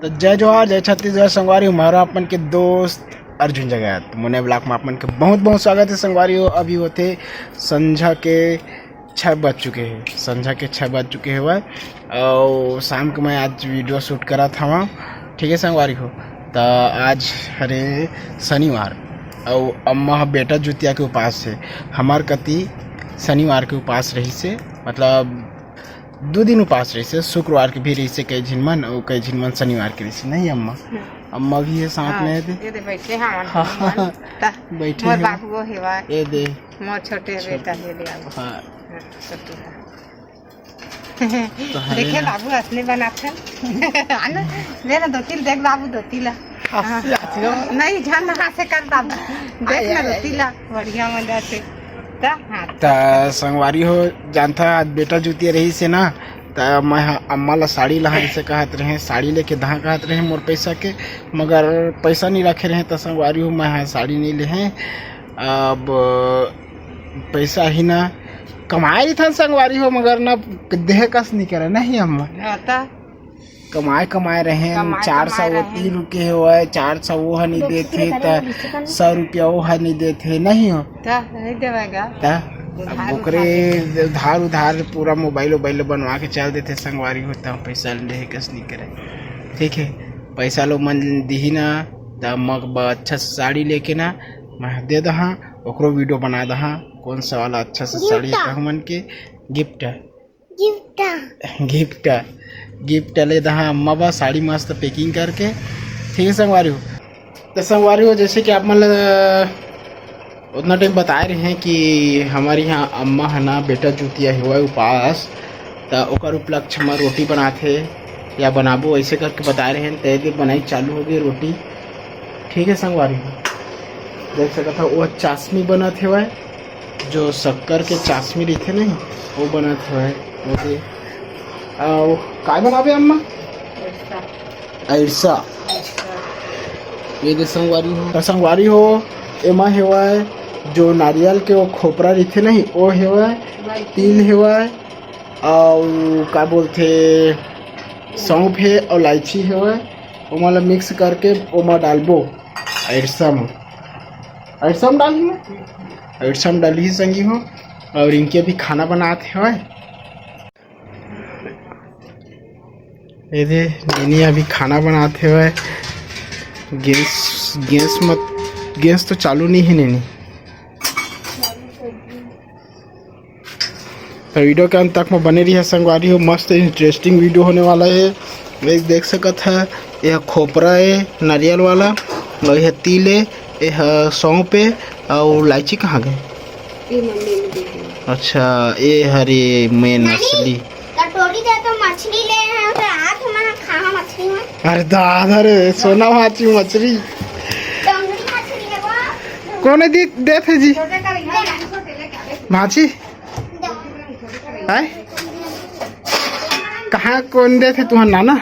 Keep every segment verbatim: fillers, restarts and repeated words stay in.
तो जय जोहार, जय छत्तीसगढ़ संगवारी हो, मैं हरंव आप मन के दोस्त अर्जुन जगत। मोने vlog में आप मन के बहुत बहुत स्वागत हे संगवारी हो। अभी होथे संझा के छः बज चुके हे, संझा के छः बज चुके हे। अउ शाम के मैं आज video shoot करत हवंव, ठीक है संगवारी हो। त आज हरे शनिवार, अउ अम्मा ह बेटा जुतिया के उपास हे। हमर कति शनिवार के उपास रहिसे, मतलब दू दिन उपास रहिसे, शुक्रवार के भी रहिसे कई झिन मन, अउ कई झिन मन शनिवार के रहिसे, नहीं अम्मा? हम्म। अम्मा भी हे साथ हाँ, में, ये दे। ये दे बैठे हवन हाँ। हमन। त बैठे मोर हवन। बाबू वो हेवा। ये दे। मोर छोटे छोटे। बेटा हे दे आबो। हाँ। हाँ, छोटे हे। तो हरे देखे ना। बाबू असली बनाथन। आना, ले ना धोती ल, देख बाबू धोती ला। हंसी आती हो। नहीं, झन हासे कर बाबू। देख आय, ना आय, धोती आय। ला, बढ़िया मजा से। त हाँ। त संगवारी हो, जानथा आज बेटा जुतिया रहिसे ना, त मैं ह अम्मा ला साड़ी लहा इसे कहत रहे, साड़ी लेके दहा कहत रहे मोर पैसा के, मगर पैसा नहीं रखे रहे, त संगवारी हो मैं ह साड़ी नहीं लेहे। अब पैसा ही ना कमाए रहिथन संगवारी हो, मगर ना देहे कस नहीं करे, नहीं अम्मा? हाँ, त कमाए, कमाए रहे, कमाए, चार सौ कमाए वो रहे। तीन रुपये होवय, चार सौ वो ह नहीं देथे, त सौ रुपया वो ह नहीं देथे, नहीं हो? त नहीं देवेगा। त अब उधार ओकरे उधार। उधार, उधार पूरा मोबाइल वोबाइल बनवा के चल देथे संगवारी हो, त पैसा लेहे कस नहीं करे, ठीक है? पैसा लो मन दिही ना, त मग ब-, अच्छा से साड़ी लेके ना, मैं दे दहा, ओकरो video बना दहा, कौन सा वाला अच्छा से साड़ी gift। है, हमन के gift है। Gift। Gift। Gift ले दहा अम्मा बा, साड़ी मस्त packing करके, ठीक है संगवारी हो। तो संगवारी हो, जैसे कि आप मन ल उतना टाइम बताए रहे हैं कि हमारे यहाँ अम्मा है ना बेटा जुतिया हुआ है उपास, तो ओकर उपलक्ष्य में रोटी बनाथे या बनाबो, ऐसे करके बताए रहे हैं। तो ये बनाई चालू हो गई रोटी, ठीक है संगवारी हो। देख सकत हो वो चाशनी बनत हेवय, जो शक्कर के चाशनी रहिथे नहीं, वो बनत हेवय। ओके, अउ काय बनाबे अम्मा? अइरसा। ये दे संगवारी हो, त संगवारी हो, एमा हेवय जो नारियल के वो खोपरा रहिथे नहीं, वो हेवय, तिल हेवय, अउ का बोलथे, सौंफ हे अउ लाइची हेवय। ओमा ला mix करके ओमा डालबो अइरसा म। अइरसा म डालही ना? अइरसा म डालही संगी हो। अउ रिंकी अभी खाना बनात हेवय। ये दे, नीनी अभी खाना बनात हेवय। गैस, गैस मत, गैस तो चालू नहीं है नीनी। तो video के अंत तक में बने रहिए संगवारी हो, मस्त interesting video होने वाला है। एक देख सकत है, यह खोपरा है नारियल वाला, और यह तिल है, यह सौंफ है, और लाइची कहाँ गए? ये मम्मी ने दी है। अच्छा, ये हरे main नानी, असली। कटोरी दे तो मछली ले हैं, तो हाथ में खा मछली में। अरे दादा रे, सोना भांची मछली। डोंगरी मछली है वो। कौन है दी, देथे जी? छोटे का ले ना। भांची? हैं? कहाँ कौन देथे तुहर नाना?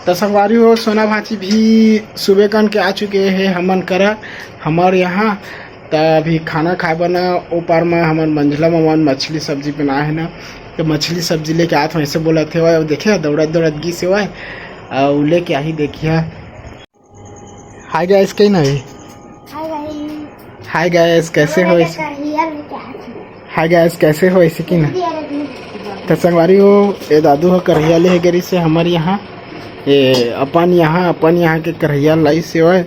त संगवारी हो, सोना भांची भी सुबह कन के आ चुके हे हमन करा, हमर यहाँ। त अभी खाना खाए बर ना, ओ पार म हमर मंझला ममन मछली सब्जी बनाए हे ना, त मछली सब्जी लेके आत हवं, ऐसे बोलत हेवय। अउ देखे, दौड़त दौड़त गिस हेवय, अउ लेके आही, देखिया। Hi guys, कहीं ना है? Hi guys। Hi guys, कैसे हो? हाय गाइस, कैसे हो? ऐसे की ना। तो संगवारी हो, ये दादू हो करहिया ले हे गरी से हमर यहाँ, ये अपन यहाँ, अपन यहाँ के करहिया लाई से होय।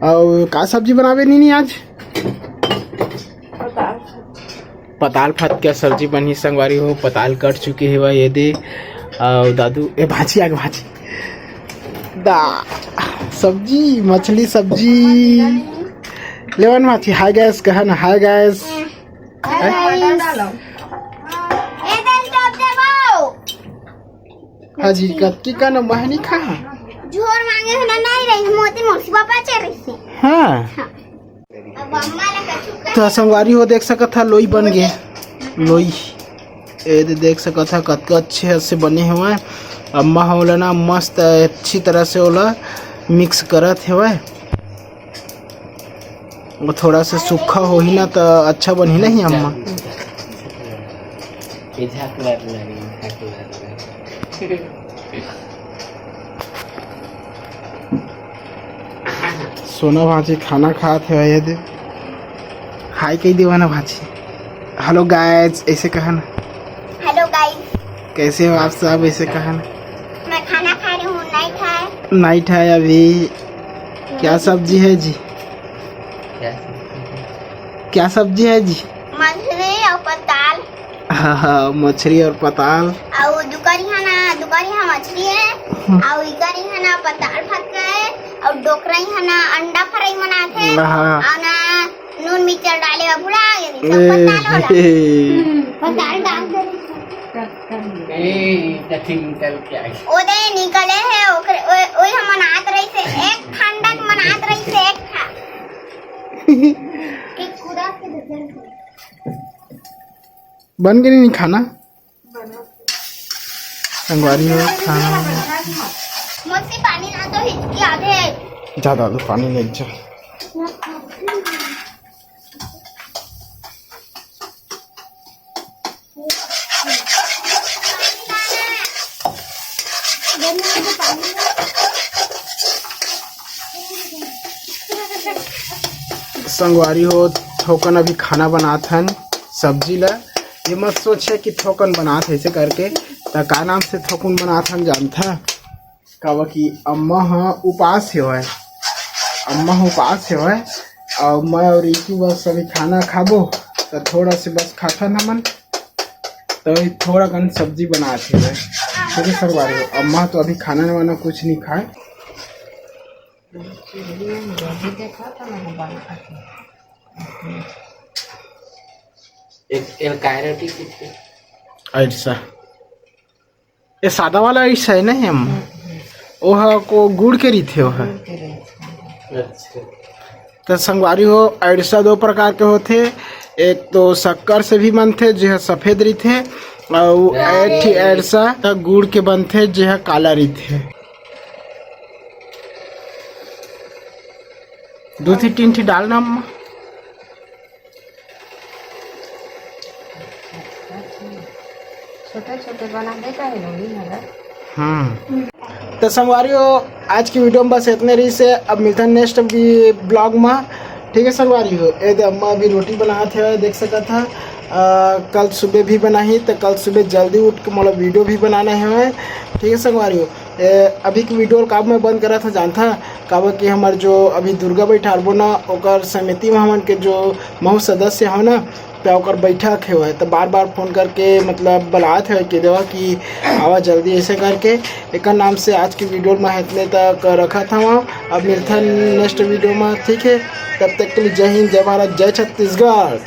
और का सब्जी बनावे नीनी आज? पताल फत के सब्जी बनही संगवारी हो। पताल कट चुके हे, ये दे। और दादू, ए भांची आगे, भांची। दा, सब्जी, मछली सब्जी। लेवन भांची, hi guys, कहा ना, hi guys। Hi guys। ए, दाल टॉप देबो। हाँ जी, कतकी का ना महनी खा। झोर मांगे हे ना, नहीं रही, मोती मौसी पापा चे रही से। हाँ। हाँ। अब अम्मा ला कछु कर तो संगवारी हो, देख सकत हा, लोई बन गे। लोई। ए दे देख सकत हा, कतका अच्छे से बने हुए हैं। अम्मा ह ओला ना मस्त अच्छी तरह से ओला mix करत हेवय। वो थोड़ा सा सूखा होही ना, त अच्छा बनही नहीं अम्मा। ये झाकलर लगी, झाकलर लगी। सोना भांची खाना खात हे, ये दे। हाय कही देवा ना भांची। हेलो गाइस, ऐसे कहा ना। हेलो गाइस। कैसे हो आप सब, ऐसे कहा ना। मैं खाना खा रही हूँ, नहीं खाए। नहीं खाए अभी। क्या सब्जी है जी? क्या सब्जी है? क्या सब्जी है जी? मछली और पताल। हाँ, हाँ, मछली और पताल। अउ दुकरी हा ना, दुकरी हा मछली है। हम्म। अउ इकरी हा ना पताल फक्का है। अउ डोकरा हा ना अंडा फ्राई बनाथे। हाँ। अउ ना नून मिर्चा डाले ला भुला गे, सब ए, पताल वाला। ए। हम्म, पताल डाल दे। ए, कठिन निकल के आए। ओदे निकले है, ओकरे, ओ, ओई हम मनात रही से, एक ठंडा के मनात रही से, एक ठा। एक खुदा के दर्जन। बन के नहीं खाना? संगवारी हो खाना। मोसी पानी ना तो हिचकी आधे। ज्यादा तो पानी नहीं जा। संगवारी हो, थोकन अभी खाना बनात हन, सब्जी ला। ये मत सोचे कि थोकन बनात हे ऐसे करके, त का नाम से थोकन बनात हन जानथा? काबर कि अम्मा ह उपास हेवय, अम्मा ह उपास हेवय, अउ मैं अउ रिंकू बस अभी खाना खाबो, त थोड़ा से बस खाथन हमन, त वही थोड़ा कन सब्जी बनात हेवय। छोटे संगवारी हो, अम्मा तो अभी खाना वाना कुछ नहीं खाए। एक, एक काय रोटी कितने? अड़सा। ये सादा वाला अड़सा है ना, हम? ओह को गुड़ के रहिथे, ओह। गुड़ के रहिथे। अच्छा। तो संगवारी हो, अड़सा दो प्रकार के होथे। एक तो शक्कर से भी बनथे, जेह सफेद रहिथे, अउ एक ठी अड़सा त गुड़ के बनथे, जेह काला रहिथे। दू ठी, तीन ठी डालना अम्मा। छोटे छोटे बना दे का है लोग, नहीं है? हम्म। तो संगवारी हो, आज की वीडियो में बस इतने रहिसे। अब मिलथन नेक्स्ट ब्लॉग में, ठीक है संगवारी हो। ए दे अम्मा अभी रोटी बनात हे, देख सकत हा। अ, कल सुबह भी बनाही, तो कल सुबह जल्दी उठ के मोला वीडियो भी बनाना है, ठीक है संगवारी हो। ए, अभी के वीडियो काबर मैं बंद करा था जानथा, काबर कि हमर जो अभी दुर्गा बैठारबो ना, ओकर समिति में हमन के जो महू सदस्य हो ना, त ओकर बैठक हे, त बार बार फोन करके मतलब बलात हे कि देवा कि आवा जल्दी, ऐसे करके। एकर नाम से आज के वीडियो में इतने तक रखत हवं। अब मिलथन नेक्स्ट वीडियो में, ठीक है? तब तक के लिए जय हिंद, जय भारत, जय छत्तीसगढ़।